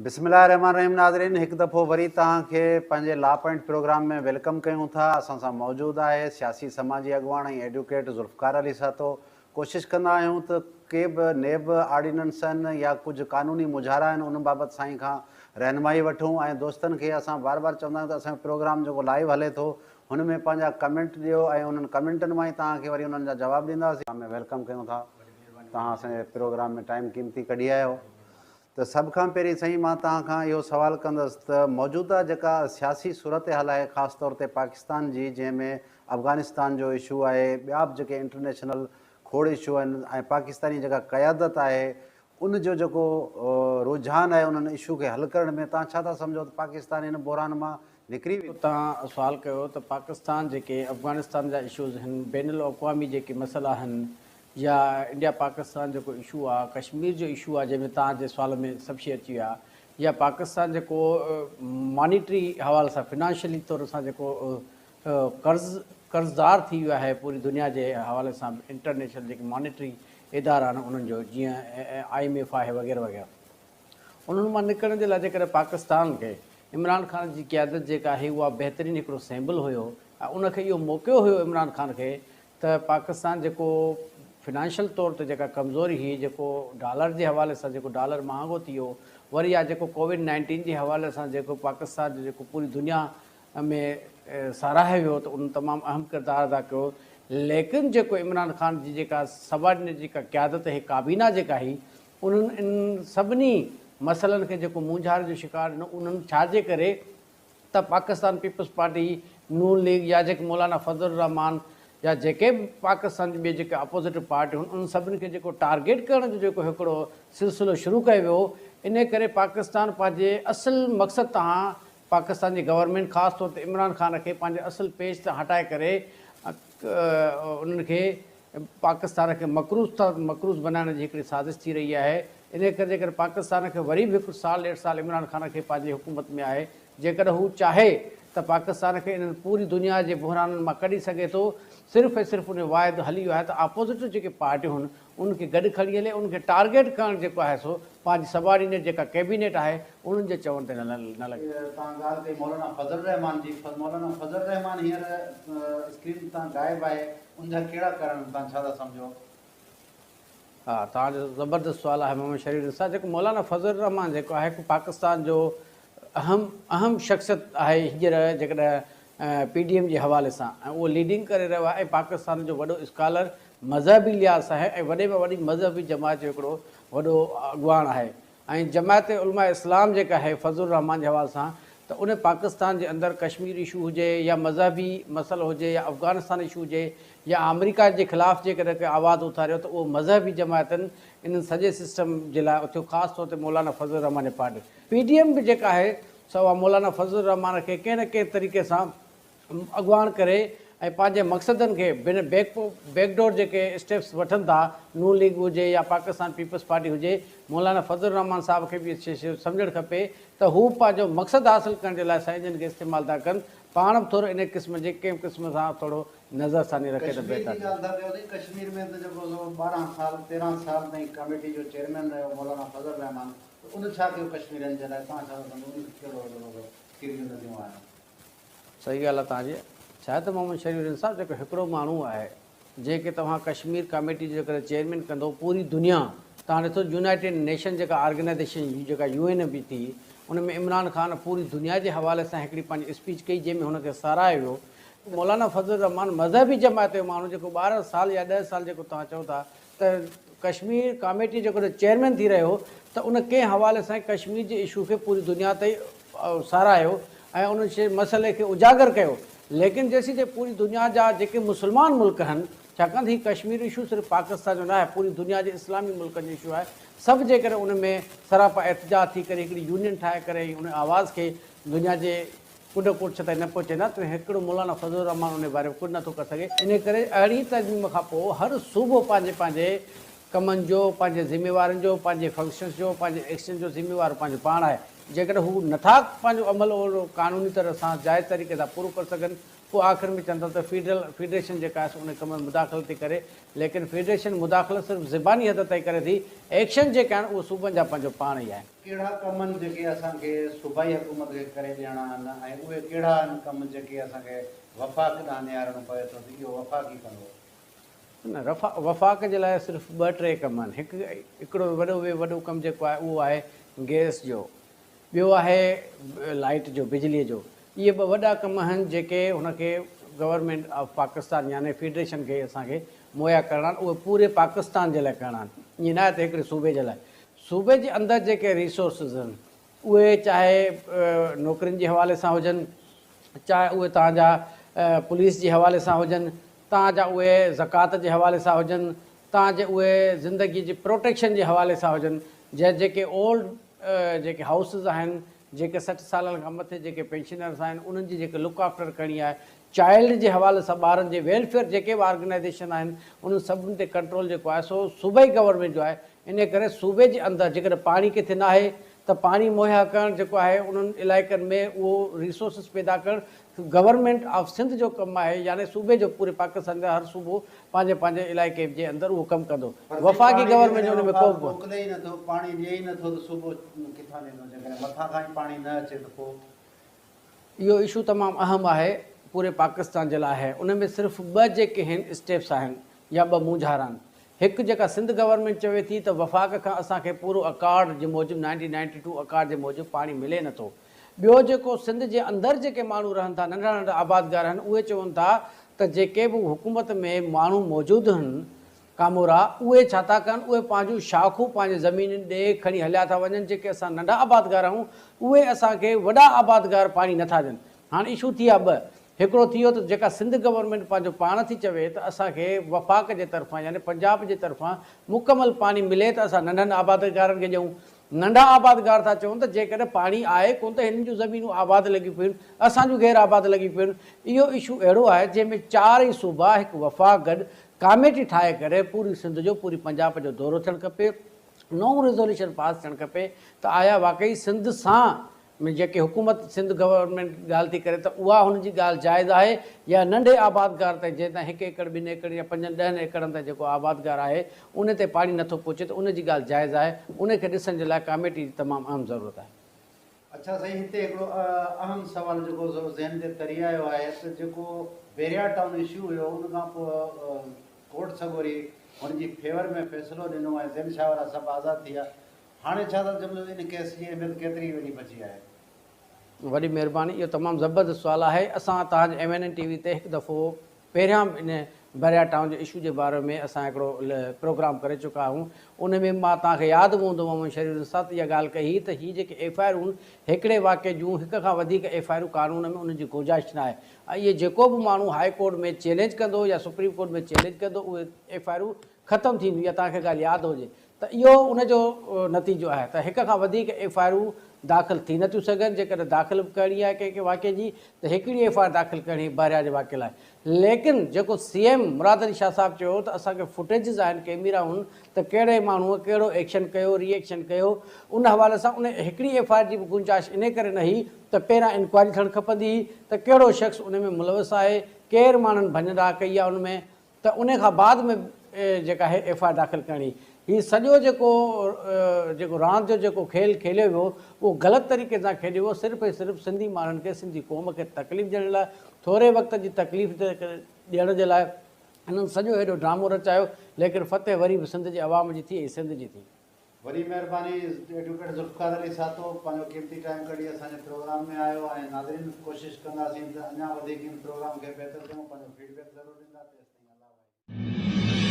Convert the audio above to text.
بسم الله الرحمن الرحيم ناظرين هڪ دفعو وري توهان کي پنهنجي لا پوائنٽ پروگرام ۾ welcome ڪيون ٿا. اسان سان موجود آهي سياسي سماجي اڳواڻ ۽ ايڊوڪيٽ ذوالفقار علي سهتو. ڪوشش ڪندا آهيون ته ڪي به نيب آرڊيننس آهن يا ڪجهه قانوني مونجهارا آهن انهن بابت سائين کان رهنمائي وٺون ۽ دوستن کي اسان بار بار چوندا آهيون ته اسان جو پروگرام جيڪو لائيو هلي ٿو هن ۾ پنهنجا ڪمينٽ ڏيو ۽ انهن ڪمينٽن مان ئي توهان کي وري انهن جا جواب ڏينداسين. ۾ welcome ڪيون ٿا توهان اسان جي پروگرام ۾ ٽائيم قيمتي ڪڍي آيا آهيو. ته سڀ کان پهرين سائين مان توهان کان اهو سوال ڪندس ته موجوده جيڪا سياسي صورتحال آهي خاص طور تي پاڪستان جي جنهن ۾ افغانستان جو اشو آهي ٻيا به جيڪي انٽرنيشنل کوڙ اشو آهن ۽ پاڪستاني جيڪا قيادت آهي ان جو جيڪو رجحان آهي انهن اشو کي حل ڪرڻ ۾ توهان ڇا ٿا سمجهو ته پاڪستان ان بحران مان نڪري ويندو؟ توهان سوال ڪيو ته پاڪستان جيڪي افغانستان جا اشوز هن بين الاقوامي جيڪي مسئلا هن يا انڊيا پاڪستان جيڪو اشو آ ڪشمير جو اشو آ جنهن ۾ توهان جي سوال ۾ سڀ شي اچي ويا يا پاڪستان جيڪو مانيٽري حوالي سان فنانشلي طور سان جيڪو قرض قرضدار ٿي ويو آهي پوري دنيا جي حوالي سان انٽرنيشنل جيڪي مانيٽري ادارا آهن انهن جو جيئن I M F آهي وغيره وغيره انهن مان نڪرڻ جي لاء جيڪڏهن پاڪستان کي عمران خان جي قيادت جيڪا آهي اها بهترين هڪڙو سيمبل هيو ۽ ان کي اهو موقعو هيو عمران خان کي ته پاڪستان جيڪو فنانشل طور تي جيڪا ڪمزوري هئي جيڪو ڊالر جي حوالي سان جيڪو ڊالر مهانگو ٿي ويو وري يا جيڪو ڪووڊ نائنٽين جي حوالي سان جيڪو پاڪستان جو جيڪو پوري دنيا ۾ ساراهيو ويو ته ان تمام اهم ڪردار ادا ڪيو ليڪن جيڪو عمران خان جي جيڪا سبارڊينيٽ جيڪا قيادت هي ڪابينا جيڪا هئي انهن ان سڀني مسئلن کي جيڪو مونجهاري جو شڪار ڏنو انهن ڇا جي ڪري ته پاڪستان پيپلز پارٽي، نون ليگ يا جيڪي مولانا فضل الرحمان يا جيڪي به پاڪستان جي ٻي جيڪي اپوزٽ پارٽيون هن انهن سڀني کي جيڪو ٽارگيٽ ڪرڻ جو جيڪو هڪڙو سلسلو شروع ڪيو ويو انهي ڪري پاڪستان پنهنجي اصل مقصد تان پاڪستان جي گورنمينٽ خاص طور تي عمران خان کي پنهنجي اصل پيج تان هٽائي ڪري انهن کي پاڪستان کي مقروض تان مقروض بنائڻ جي هڪڙي سازش ٿي رهي آهي انهي ڪري جيڪڏهن پاڪستان کي وري به هڪ سال ڏيڍ سال عمران خان کي پنهنجي حڪومت ۾ آهي جيڪڏهن هو چاهي ته پاڪستان کي انهن پوري دنيا جي بحرانن مان ڪڍي سگهي ٿو صرف ۽ صرف انهي واحد حل اهو آهي ته آپوزٽ جيڪي پارٽيون هن انهن کي گڏ کڻي هلي انهن کي ٽارگيٽ ڪرڻ جيڪو آهي سو پنهنجي سبارڊينيٽ جيڪا ڪيبينيٽ آهي انهن جي چوڻ تي نه لڳي. توهان ڳالهه ڪئي مولانا فضل الرحمان جي مولانا فضل الرحمان هينئر اسڪرين تان غائب آهي ان جا ڪهڙا ڪارڻ آهن توهان ڇا ٿا سمجهو؟ ها توهان جو زبردست سوال آهي محمد شريف نثار جيڪو مولانا فضل الرحمان جيڪو آهي هڪ پاڪستان جو اهم اهم شخصيت آهي هينئر جيڪڏهن پي ڊي ايم جي حوالي سان ۽ اهو ليڊنگ ڪري رهيو آهي ۽ پاڪستان جو وڏو اسڪالر مذهبي لحاظ سان آهي ۽ وڏي ۾ وڏي مذهبي جماعت جو هڪڙو وڏو اڳواڻ آهي ۽ جماعت علماء اسلام جيڪا آهي فضل الرحمان جي حوالي سان ته ان پاڪستان جي اندر ڪشمير اشو هجي يا مذهبي مسئلو هجي يا افغانستان اشو هجي يا آمريڪا جي خلاف جيڪڏهن ڪنهن آواز اٿاريو ته اهو مذهبي جماعتن انهن سڄي سسٽم جي لاء اٿيو خاص طور تي مولانا فضل الرحمان جي پارٽي پي ڊي ايم به جيڪا آهي سا اها مولانا فضل الرحمان کي ڪنهن نه ڪنهن طريقي سان اڳواڻ ڪري ۽ پنهنجي مقصدن کي بن بيڪ بيڪ ڊور جيڪي اسٽيپس وٺن ٿا نون ليگ هجي يا پاڪستان پيپلز پارٽي هجي مولانا فضل الرحمان صاحب کي به اهو سمجهڻ کپي ته هو پنهنجو مقصد حاصل ڪرڻ جي لاء سائين جن کي استعمال ٿا ڪن پاڻ به ٿورو انهي قسم جي ڪنهن قسم سان ٿورو نظر ثاني رکي ته ڪشمير جي بهتر ڳالهه ٿا ڪيو سائين ڪشمير ۾ ته جيڪو سو 12 سال 13 سال تائين ڪميٽي جو چيئرمين رهيو مولانا فضل الرحمان ته ان ڇا ڪيو ڪشميرين جي لاء توهان ڇا ٿا سمجهو ان کي ڪهڙو جيڪو سو ڪهڙيون نديون آهن. صحيح ڳالهه آهي توهان جي. ڇاهي ته محمد شريف رند صاحب جيڪو هڪڙو ماڻهو آهي جنهن کي توهان ڪشمير ڪاميٽي جو جيڪڏهن چيئرمين ڪندو پوري دنيا توهان ڏسو يونائيٽيڊ نيشن جيڪا آرگنائيزيشن جيڪا يو اين به ٿي ان ۾ عمران خان پوري دنيا جي حوالي سان هڪڙي پنهنجي اسپيچ ڪئي جنهن ۾ هن کي ساراهيو ويو مولانا فضل الرحمان مذهبي جماعت جو ماڻهو جيڪو 12 سال يا 10 سال جيڪو توهان چئو ٿا ته ڪشمير ڪاميٽي جو جيڪڏهن چيئرمين ٿي رهيو ته ان ڪنهن حوالي سان ڪشمير جي اشو کي پوري دنيا تائين ساراهيو ۽ ان شي مسئلي کي اجاگر ڪيو ليڪن جيسين تائين پوري دنيا جا جيڪي مسلمان ملڪ هن ڇاڪاڻ ته هي ڪشمير اشو صرف پاڪستان جو ناهي پوري دنيا جي اسلامي ملڪن جو اشو آهي سڀ جيڪڏهن ان ۾ سراپا احتجاج ٿي ڪري هڪڙي يونين ٺاهي ڪري ۽ ان آواز کي دنيا جي ڪنڊ ڪڙڇ تائين نه پهچائيندا ته هڪڙو مولانا فضل الرحمان انهي باري ۾ ڪجهه نه ٿو ڪري سگهي. انهي ڪري اهڙي ترميم کان پوء هر صوبو پنهنجي پنهنجي ڪمن جو، پنهنجي ذميوارين جو، پنهنجي فنڪشنز جو، پنهنجي ايڪشن جو ذميوار پنهنجو پاڻ آهي. جيڪڏهن هو نه ٿا پنهنجو عمل اهڙو قانوني طرح سان جائز طريقي سان پورو ڪري سگهن پوء آخر ۾ چون ٿا ته فيڊرل فيڊريشن جيڪا آهي سو ان ڪم ۾ مداخلت ٿي ڪري ليڪن فيڊريشن مداخلت صرف زباني حد تائين ڪري ٿي ايڪشن جيڪي آهن اهي صوبن جا پنهنجو پاڻ ئي آهن. ڪهڙا ڪم آهن جيڪي اسان کي صوبائي حڪومت کي ڪري ڏيڻا آهن ۽ اهي ڪهڙا آهن ڪم جيڪي اسان کي وفاق ڏانهن نهارڻو پوي ٿو ته اهو وفاق ئي ڪندو؟ نه وفاق جي لاء صرف ٻه ٽي ڪم آهن هڪ هڪڙو وڏو ۾ وڏو ڪم جيڪو آهي اهو آهي گئس جو ٻيو آهي لائيٽ جو بجلي جو اهي ٻه وڏا ڪم آهن جيڪي هن کي گورنمينٽ آف پاڪستان يعني فيڊريشن کي اسان کي مهيا ڪرڻا آهن اهي پوري پاڪستان جي لاء ڪرڻا آهن ائين ناهي ته هڪڙي صوبي جي لاء صوبي جي اندر جيڪي ريسورسز آهن اهي چاهي نوڪرين جي حوالي سان هجن چاهي اهي توهان جا پوليس جي حوالي سان هجن توهان جا اهي زڪوات جي حوالي سان هجن توهان جي اهي زندگي جي پروٽيڪشن جي حوالي سان هجن جنهن جيڪي اولڊ جيڪي هائوسز آهن جيڪي 60 سالن کان مٿي جيڪي پينشنرز آهن انهن جي جيڪي لڪ آفٽر ڪرڻي آهي چائلڊ جي حوالي سان ٻارن جي ويلفيئر جيڪي به آرگنائيزيشن آهن انهن سڀن تي ڪنٽرول جيڪو آهي سو صوبائي گورنمينٽ جو آهي انهي ڪري صوبي جي اندر جيڪڏهن پاڻي ڪٿي ناهي ته پاڻي مهيا ڪرڻ جيڪو آهي انهن علائقن ۾ اهو ريسورسز پيدا ڪرڻ گورنمينٽ آف سنڌ جو ڪم آهي يعني صوبي جو پوري پاڪستان جا هر صوبو پنهنجي پنهنجي علائقي جي اندر اهو ڪم ڪندو پر جي وفاقي پاڻي گورنمينٽ جو جيڪڏهن ان ۾ ڪو وفاق به. موڪلي ئي نٿو پاڻي ڏئي ئي نٿو ته صوبو ڪٿان ڏيندو جيڪڏهن مٿان کان ئي پاڻي نه اچي ته پوء. اهو اشو تمام اهم آهي پوري پاڪستان جي لاء آهي ان ۾ صرف ٻه جيڪي هن اسٽيپس آهن يا ٻه مونجهارا آهن هڪ جيڪا سنڌ گورنمينٽ چوي ٿي ته وفاق کان اسان کي پورو اڪارڊ جي موجب 1992 اڪارڊ جي موجب پاڻي ملي نٿو ٻيو جيڪو سنڌ جي اندر جيڪي ماڻهو رهن ٿا ننڍا ننڍا آبادگار آهن اهي چون ٿا ته جيڪي به حڪومت ۾ ماڻهو موجود هن ڪامورا اهي ڇا ٿا ڪن اهي پنهنجون شاخون پنهنجي زمينن ڏي کڻي هليا ٿا وڃن جيڪي اسان ننڍا آبادگار آهيون اهي اسان کي وڏا آبادگار پاڻي نٿا ڏين هاڻ اشو ٿي ويا ٻه هڪڙو ٿي ويو ته جيڪا سنڌ گورنمينٽ پنهنجو پاڻ ٿي چوي ته اسان کي وفاق جي طرفان يعني پنجاب جي طرفان مڪمل پاڻي ملي ته اسان ننڍن آبادگارن کي ڏيون ننڍا آبادگار ٿا چون ته جيڪڏهن پاڻي آهي ڪونه ته هنن جون زمينون آباد لڳيون پيون آهن، اسان جون غير آباد لڳيون پيون آهن. اهو اشو اهڙو آهي جنهن ۾ چار ئي صوبا هڪ وفاق گڏ ڪاميٽي ٺاهي ڪري پوري سنڌ جو پوري پنجاب جو دورو ٿيڻ کپي، نئون ريزوليوشن پاس ٿيڻ کپي ته آيا واقعي سنڌ سان ۾ جيڪي حڪومت سنڌ گورنمينٽ ڳالهه ٿي ڪري ته اها هن جي ڳالهه جائز آهي يا ننڍي آبادگار تائين جنهن تائين هڪ ايڪڙ ٻن ايڪڙ يا پنجن ڏهن ايڪڙن تائين جيڪو آبادگار آهي ان تي پاڻي نٿو پهچي ته ان جي ڳالهه جائز آهي ان کي ڏسڻ جي لاء ڪاميٽي جي تمام اهم ضرورت آهي. اڇا سائين هتي هڪڙو اهم سوال جيڪو سو ذهن تي تري آيو آهي ته جيڪو بحريا ٽائون اشو هيو ان کان پوء ڪورٽ سڳوري هن جي فيور ۾ فيصلو ڏنو ۽ زين شاهه وارا سڀ آزاد ٿي ويا هاڻي ڇا ٿا چون ته ان ڪيس جي اهميت ڪيتري وڃي بچي آهي؟ وڏي مهرباني اهو تمام زبردست سوال آهي اسان توهان جي M N N T V تي هڪ دفعو پهريان به ان بحريا ٽائون جي اشو جي باري ۾ اسان هڪڙو پروگرام ڪري چڪا آهيون ان ۾ مان توهان کي ياد به هوندو محمد شريف صاحب ته اها ڳالهه ڪئي هئي ته هي جيڪي ايف I آرون هڪڙي واقعي جون هڪ کان وڌيڪ ايف I آرون قانون ۾ انهن جي گنجائش ناهي ۽ اهي جيڪو به ماڻهو هاء ڪورٽ ۾ چئلينج ڪندو يا سپريم ڪورٽ ۾ چئلينج ڪندو اهي ايف I آرون ختم ٿينديون اها توهان کي ڳالهه ياد هجي ته اهو ان جو نتيجو آهي ته هڪ کان وڌيڪ ايف I آرون داخل ٿي نٿيون سگهن، جيڪڏهن داخل به ڪرڻي آهي ڪنهن ڪنهن واقعي جي ته هڪڙي ايف I R داخل ڪرڻي بحريا جي واقعي لاء ليڪن جيڪو سي ايم مراد علي شاهه صاحب چيو ته اسان کي فوٽيجز آهن ڪيميرا هن ته ڪهڙي ماڻهوء ڪهڙو ايڪشن ڪيو ري ايڪشن ڪيو ان حوالي سان ان هڪڙي ايف I R جي به گنجائش انهي ڪري نه هئي ته پهريان انڪوائري ٿيڻ کپندي هئي ته ڪهڙو شخص ان ۾ ملوث آهي ڪير ماڻهن ڀڃ ڊاهه ڪئي آهي ان ۾ ته ان کان بعد ۾ جيڪا آهي ايف I R داخل ڪرڻي. هي سڄو جيڪو جيڪو راند جو جيڪو کيل کيليو ويو اهو غلط طريقي سان کيڏيو ويو صرف ۽ صرف سنڌي ماڻهن کي سنڌي قوم کي تڪليف ڏيڻ لاء ٿوري وقت جي تڪليف ڏيڻ جي لاء هنن سڄو هيڏو ڊرامو رچايو ليڪن فتح وري به سنڌ جي عوام جي ٿي ۽ سنڌ جي ٿي. وڏي مهرباني ايڊووڪيٽ ذوالفقار علي سهتو پنهنجو قيمتي ٽائيم ڪڍي اسان جي پروگرام ۾ آيو ۽ ناظرين ڪوشش ڪنداسين ته اڃا وڌيڪ ان پروگرام کي بهتر ڪيون پنهنجو فيڊ بيڪ ضرور ڏيندا تيستائين الله واهي.